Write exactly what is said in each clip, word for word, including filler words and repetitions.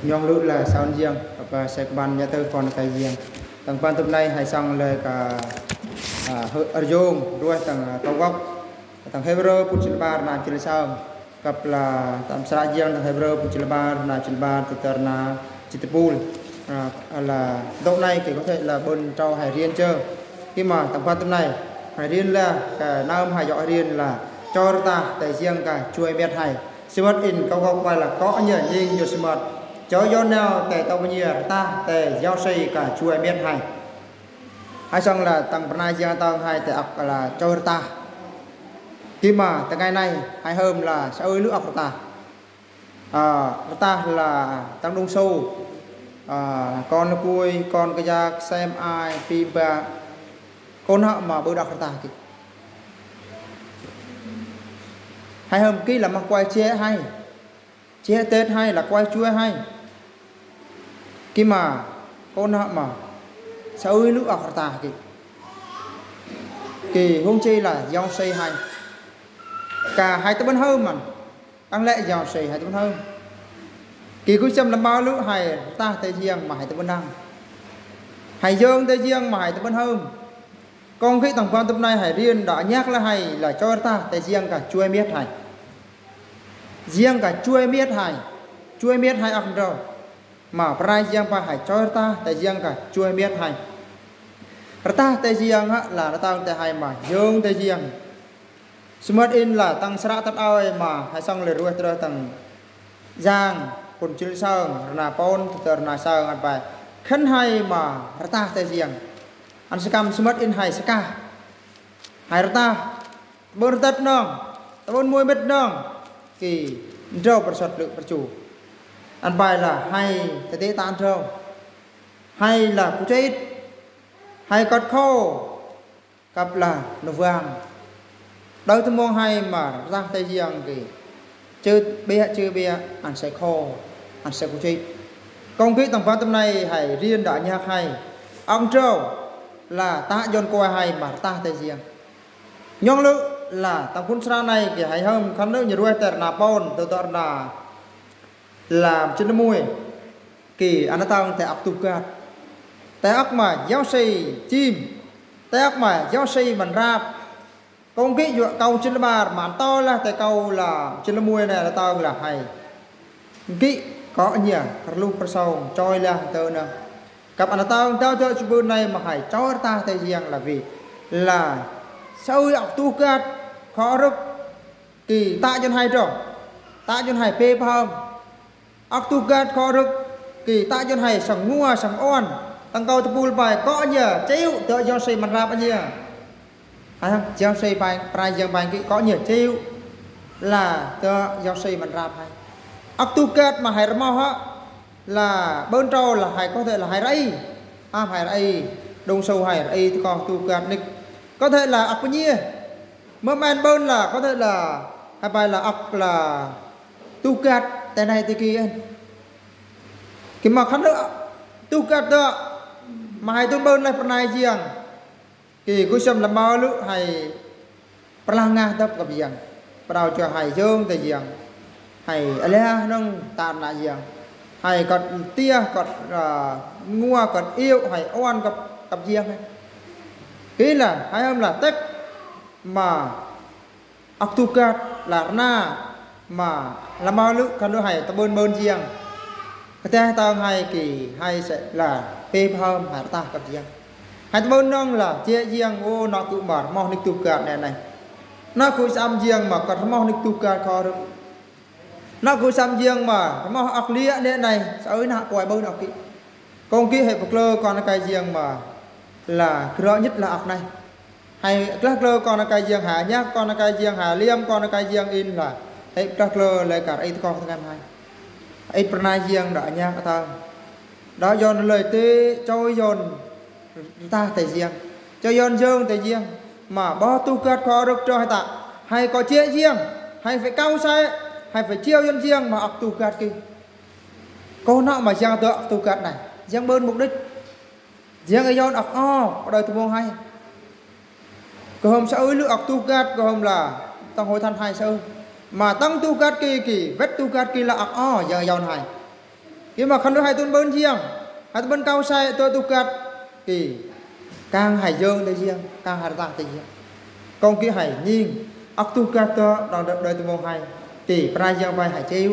Nhŏng lŭ lah saun jiăng, apa sai kban ña tơ kon kai jiăng. Tang ban tŭp nai hai song lơi ka, a, hơ-, arjông, ruah tang, a, tâu gok, tang Hêbrơ, pŭn jilbar, na jilsang. Kăp lah tang sra jiăng tang Hêbrơ, pŭn jilbar, na jilbar, tơ tơ na jitpul. A, lah, dŏ nai kơ có thể là bơn trâu hai riêng chơ. Khi mà tang ban tŭp nai, hai riêng lah, ka nam hai yŏ riêng lah, chor ta, tê jiăng ka, chuai miet hai. Sơmơt in kâo gŏk bai lah kŏ ña ñing yua sơmơt. Choi yua nao tê tâu bơnhia rơtah tê yau sui ka chuai miet hai. Hai song lah tang pơnai jiăng tang hai tê ăk lah choi rơtah. Kima tê ngai nai hai hơm lah sa ơi lŭ ăk rơtah. A, rơtah lah tang đung sâu. A, kon kui, kon kơyak, sem ai, pi ba. Kon hă mă bơ đak rơtah ki. Hai hơm ki lah mă kuai che hai. Che tết hai lah kuai chue hai. Kima kon hă mă sa ơi lŭ ăk rơtah ki. Ki hung che lah yau sui hai. Ka hai tơ bơn hơm măn. Ăn lĕ yau sui hai tơ bơn hơm. Ki gui sơm lăm bao lŭ hai rơtah tê jiăng mă hai tơ bơn năng. Hai yơng tê jiăng mă hai tơ bơn hơm. Kông ki tang ban tŭp nai hai riêng đă nhăk lah hai lah choi rơtah tê jiăng ka chuai miet hai. Jiăng ka chuai miet hai. Chuai miet hai ăk mdrâu. Mă prai jiăng pa hai choi rơtah tê jiăng ka chuai miet hai. Rơtah tê jiăng hă lah rơtah tê hai mă yơng tê jiăng. Sơmơt in lah tang sra tăt ơi mă hai song lơi ruah trơ tang Yang, pŭn jilsang, rơna pôn, tơ tơ rơna sang, ăn bai. Khân hai mă rơtah tê jiăng. Ăn sơkăm sơmơt in hai sơkah. Hai rơtah. Tơ bơn rơtăt nong. Tơ bơn mui mĭt nong. Ki mdrâu pơrsăt lŭ pơrchu. Ăn bai lah hai tơdê ta mdrâu. Hai lah kuchit. Hai kăt khô. Kăp lah nơwang. Đao tơmong hai mă rơtah tê jiăng ki. Chơ bia, chơ bia, ăn sai khô, ăn sai kuchit. Kông ki tang ban tŭp nai hai riêng đă nhăk hai. Ăk mdrâu lah ta yôn kuai hai mă rơtah tê jiăng. Nhŏng lŭ lah tang pŭn sra nai ki hai hơm khăn lŭ ñu ruah tơ rơna pôn, tơ tơ rơna lah jin mui. Ki ăn tang tê ăk tuh gat. Tê ăk mă yau sui chim. Tê ăk mă yau sui măn rap. Kông ki yua kâo jilbar mă ăn tơ lah tê kâo lah jin mui nai ăn tang lah hai. Ki kŏ ña, kơluh kơsong, choi lah tơ na. Kăp ăn tang tơ tơ chu bơn nai mă hai chor rơtah tê jiăng lah wi. Lah sa ơi ăk tuh gat, khŏ rơ̆k. Ki ta yôn hai dong. Ta yôn hai pê pơm. Ăk tuh gat khŏ rơ̆k. Ki ta yôn hai sang ngua sang ôn. Tang kâo tơpul bai kŏ ña, chiu, tơ yau sui măn rap ña. Hai hăng, yau sui bai, prai jiăng bai ki kŏ ña, chiu. Lah, tơ yau sui măn rap hai. Ăk tuh gat mă hai rơmâu hă. Lah, bơn trâu lah hai có thể là hai rây. Ăp hai rây. Đung sâu hai rây, tơ kơ tuh gat nik. Có thể là ăk bơnhia. Mơm ăn bơn lah, có thể là hai bai lah ăk lah tuh gat tê nai tê ki ăn. Ki mă khăn lŭ tuh gat dŏ mă hai tŭn bơn lah pơnai jiăng. Ki gui sơm lăm bao lŭ hai pơlah ngă dăp kăp jiăng. Pơrao cho hai yơng tê jiăng. Hai alia nong ta na jiăng. Hai kăt tia, kăt, a, ngua, kăt iu, hai ôn kăp, kăp jiăng. Ki lah, hai hơm lah tĕk mă ăk tuh gat lah rơna mă lăm bao lŭ khăn lŭ hai tơ bơn bơn jiăng. Kơteh tang hai ki hai sĕ lah pê pơm hai rơtah kăp jiăng. Hai tơ bơn nong lah che jiăng ô nă kơ mă rơmoh nik tuh gat nê nai. Nă kơ săm jiăng mă kăt rơmoh nik tuh gat khŏ rơ̆k. Nă kơ săm jiăng mă rơmoh ăk liă nê nai sa ơi nă kuai bơn ăk ki. Kông ki hĕ pơklơ kon kai jiăng mă lah krơ ñit lah ăk nai. Hai klah klơ kon kai jiăng hai, nhăk kon kai jiăng hai, liăm kon kai jiăng in lah. Hai klah klơ lơi kar ăt kŏ tơngam hai. Ăt pơnai jiăng đă nhăk tơm. Đă yôn lơi tê, choi yôn rơtah tê jiăng. Choi yôn yơng tê jiăng. Mă bơh tuh gat khŏ rơ̆k trơ hai ta. Hai kŏ che jiăng. Hai phải kâu sai. Hai phải chiu yôn jiăng mă ăk tuh gat ki. Kơ nă mă jiăng tơ ăk tuh gat nai. Jiăng bơn mục đích. Jiăng yôn ăk o, pơđai tơmong hai. Kơ hôm sa ơi lŭ ăk tuh gat, kơ hôm lah tang hôi than hai sa ơi. Mă tang tuh gat ki ki, wet tuh gat ki lah ăk o, jiăng yôn hai. Ki ma khân lư hai tŭn bơn jiăng, hai tŭn bơn kâu sai tơ tuh kăt, ki kang hai yơng tơ jiăng, kang hai rơtah tơ jiăng. Kông ki hai ning, ăk tuh kăt tơ, đăng đơi, đơi tơmong hai. Ki pơna jiăng pai hai cheu.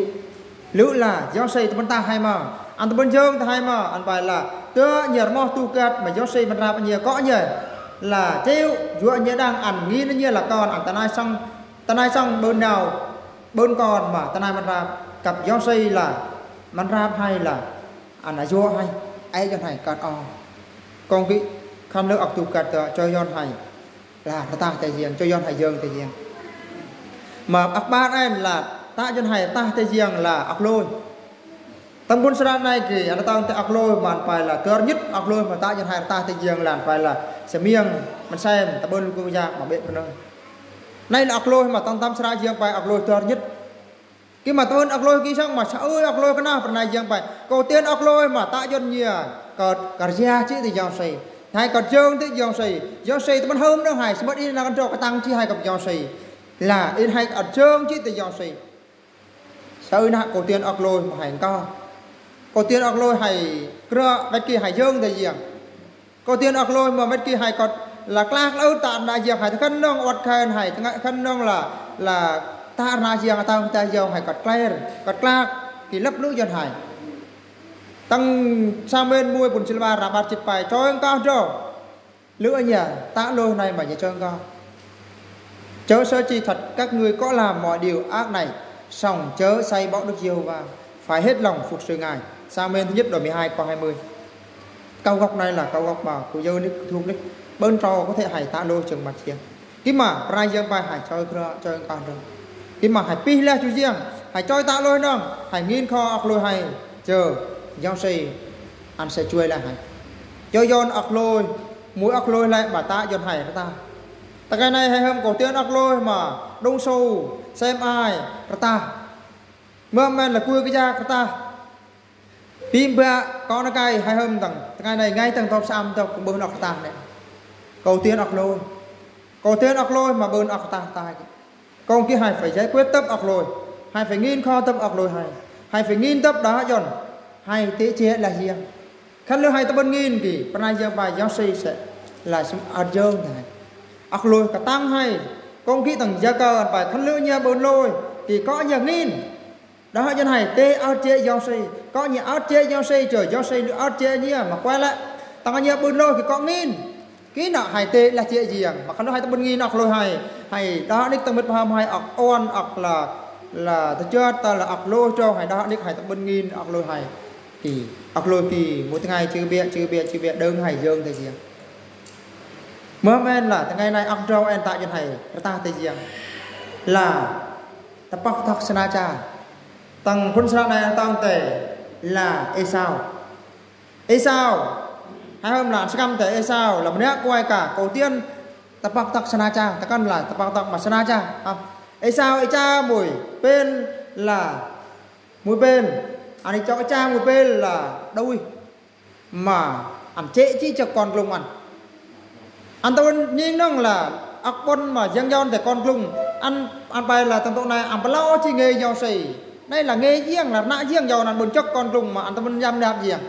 Lư la, Yôsê tŭn bơn tah hai ma, ăn tŭn bơn yơng tơ hai ma, ăn pai la, tơ nhi rơmoh tuh kăt, ma Yôsê mơnrap nhi kŏ nhi. La, cheu, juă nhi đăng ăn ngin nhi la kon, ăn tơnai sŏng, tơnai sŏng bơn nao, bơn kon ma, tơnai mơnrap, kăp Yôsê la, mơnrap hai la, ăn a juă hai, ai Yôn hai kăt o. Kông ki, khân lư ăk tuh kăt tơ, choi Yôn hai. La, rơtah tơ jiăng, choi Yôn hai yơng tơ jiăng. Ma ăk ƀar en la, tă Yôn hai rơtah tơ jiăng la, ăk lôi. Tơm bun sra nai ki, ăn tŏng tơ ăk lôi, ma ăn pai la, tơr ñit ăk lôi, ma tă Yôn hai rơtah tơ jiăng la, ăn pai la, sơmiăng, mơnsem, tơm bun lu ku ja, ma bĕ pơnơ̆ng. Nai la ăk lôi, ma tŏng tăm sra jiăng pai ăk lôi tơr ñit. Ki ma tŭn ăk lôi ki sŏng ma sa ơi ăk lôi kơnah pơna jiăng pai. Kâu tien ăk lôi ma tă Yôn nhi kăt kar jia chi tơ Yôsê. Hai kăt yơng tơ Yôsê. Yôsê tŭn bơn hơm nơ̆ng hai. Sơmăt in nă kăn trŏ kơtang chi hai kăp Yôsê. La in hai kăt yơng chi tơ Yôsê. Sa ơi nă kâu tien ăk lôi ma hai kơ. Kâu tien ăk lôi hai kră wet ki hai yơng tơ jiăng. Kâu tien ăk lôi ma wet ki hai kăt la klak lơ tơ nă jiăng hai tơ khân nơ̆ng wăt khân hai tơ khân nơ̆ng la, la tơ nă jiăng tơ tơ yơng hai kăt kler, kăt klak ki lăp lư Yôn hai. Tăng Samuel mui bun silva ra ƀar chit pai, choi kơ dro. Lư a nhi, tă lôi nai ma nhi choi kơ. Chớ sơ chi thật các ngươi có làm mọi điều ác này, song chớ say báu Đức Giê-hô-va, phải hết lòng phục sự Ngài. Samuel thứ nhất đoạn mười hai câu hai mươi. Câu gốc này là câu gốc mà cô dâu nick, thuộc nick. Bơn trò có thể hãy tă lôi chừng mặt chiên. Ki ma, prai jiăng pai hãy choi kơ, choi kơ dro. Ki ma hãy pih leh chu jiăng, hãy choi tă lôi nơ̆ng, hãy ngin kho ăk lôi hãy. Chơ, Yôsê, ăn sẽ chuai leh hãy. Choi Yôn ăk lôi, mui ăk lôi lĕ ma tă Yôn hai rơtah. Tơ kơi nai hãy hâm kâu tien ăk lôi ma, đung sâu, sem ai, rơtah. Mơm men la kui kơ ja rơtah. Pim bă, kơ nă kai hãy hâm tăng, tơ kơi nai ngai tăng tŏp sam tŏp kơ bơn ăk rơtah nĕ. Kâu tien ăk lôi. Kâu tien ăk lôi ma bơn ăk rơtah tai. Kông ki hãy phải giải quyết tơp ăk lôi. Hãy phải ngin kho tơp ăk lôi hãy. Hãy phải ngin tơp đah Yôn. Hãy tê che la jiăng. Khân lư hãy tơm bơn ngin ki, pơna jiăng pai Yôsê sĕ la sum ăt yơng tai. Ăk lôi kơtang hãy. Kông ki tăng ja kơ ăn pai khân lư nhi bơn lôi. Ki kơ nhi ngin. Đah Yôn hãy tê ăt che Yôsê. Kơ nhi ăt che Yôsê, chơ Yôsê lư ăt che nhi, ma kuai lĕ. Tăng nhi bơn lôi ki kơ ngin. Ki nă hãy tê la che jiăng. Ma khân lư hãy tơm bơn ngin ăk lôi hãy. Hãy đah nik tăng mĭt pơham hãy ăk ôn ăk la, la tơ chơt ta la ăk lôi trong hãy đah nik hãy tơm bơn ngin ăk lôi hãy. Ki, ăk lôi ki, mui tơ ngai chư biă, chư biă, chư biă, đơng hãy yơng tơ jiăng. Mơm en la, tơ ngai nai ăk drâu en tă Yôn hãy, rơtah tơ jiăng. La, tơpăk tŏk sơnă cha. Tăng phun sơnă nai tăng tê, la, Êsao. Êsao. Hãy hâm la, ăn sơkăm tê Êsao, la mơnă kuai kơ, kâu tien, tơpăk tŏk sơnă cha, tơ kăn la, tơpăk tŏk ma sơnă cha. Hă. Êsao, i cha mui, pel, la, mui pel. Ăn i chok i cha mui pel la, đuih. Ma, ăn che chi chok kon klung ăn. Ăn tơm bơn ning nơ̆ng la, ăk bơn ma, jiăng Yôn tê kon klung. Ăn, ăn pai la tăng tŏ nai, ăn pơlao chi nge Yôsê. Nai la nge jiăng la, nă jiăng Yôn ăn bơn chok kon klung ma, ăn tơm bơn yam nap jiăng.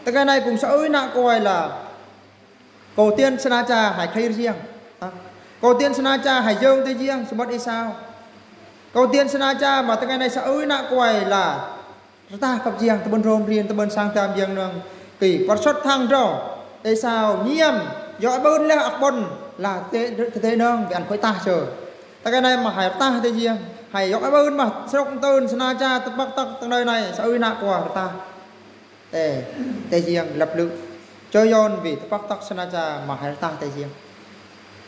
Tơ kơi nai kông sa ơi nă kuai la. Kâu tien sơnă cha hãy khay jiăng. Hă? Kâu tien sơnă cha hãy yơng tơ jiăng, sơmăt Êsao. Kâu tien sơnă cha ma tơ kơi nai sa ơi nă kuai la. Rơtah kăp jiăng, tơm bơn rôm rien, tơm bơn sang tam jiăng nơ̆ng. Ki, pơr sŏt thăng drâu. Êsao, nhi yam, yua bơn leh ăk bơn, la tê, tê, tê nơ̆ng, ki ăn khuai tah chơ. Tơ kơi nai ma hãy rơtah tê jiăng. Hãy yua bơn ma, srok tơn, sơnă cha, tơpăk tŏk, tơ kơi nai, sa ơi nă kuai, rơtah. Tê, tê jiăng lăp lư. Choi Yôn vì tơpăk tŏk sơnă cha ma hãy rơtah tê jiăng.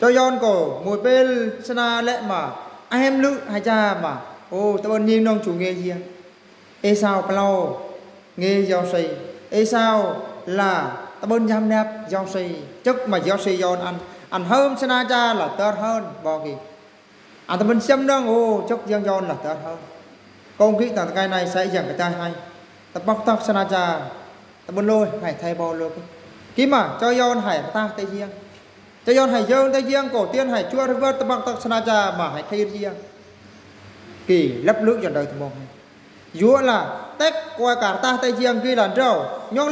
Choi Yôn kơ, mui pel sơnă lĕ ma, ahem lư hãy cha ma. Ô, tơm bơn ning nơ̆ng chu nge jiăng. Êsao pơlao, nge Yôsê. Êsao la, tơm bơn yam nap Yôsê. Chok ma Yôsê Yôn ăn, ăn hâm sơnă cha la tơr hơn, bơ ki. Ăn tơm bơn siăm nơ̆ng, ô, chok jiăng Yôn la tơr hơn. Kông ki tăng tơ kơi nai sa jiăng kơ tai hãy. Tơpăk tŏk sơnă cha, tơm bơn lôi, hãy thay bơn lôi. Ki ma, Choi Yôn hãy rơtah tê jiăng. Choi Yôn hãy yơng tê jiăng, kâu tien hãy chua rơwơt tơpăk tŏk sơnă cha ma hãy khay jiăng. Ki, lăp lư Yôn đơi tơmong hãy. Юала, тек квай картатэ янги ландрау, нёнг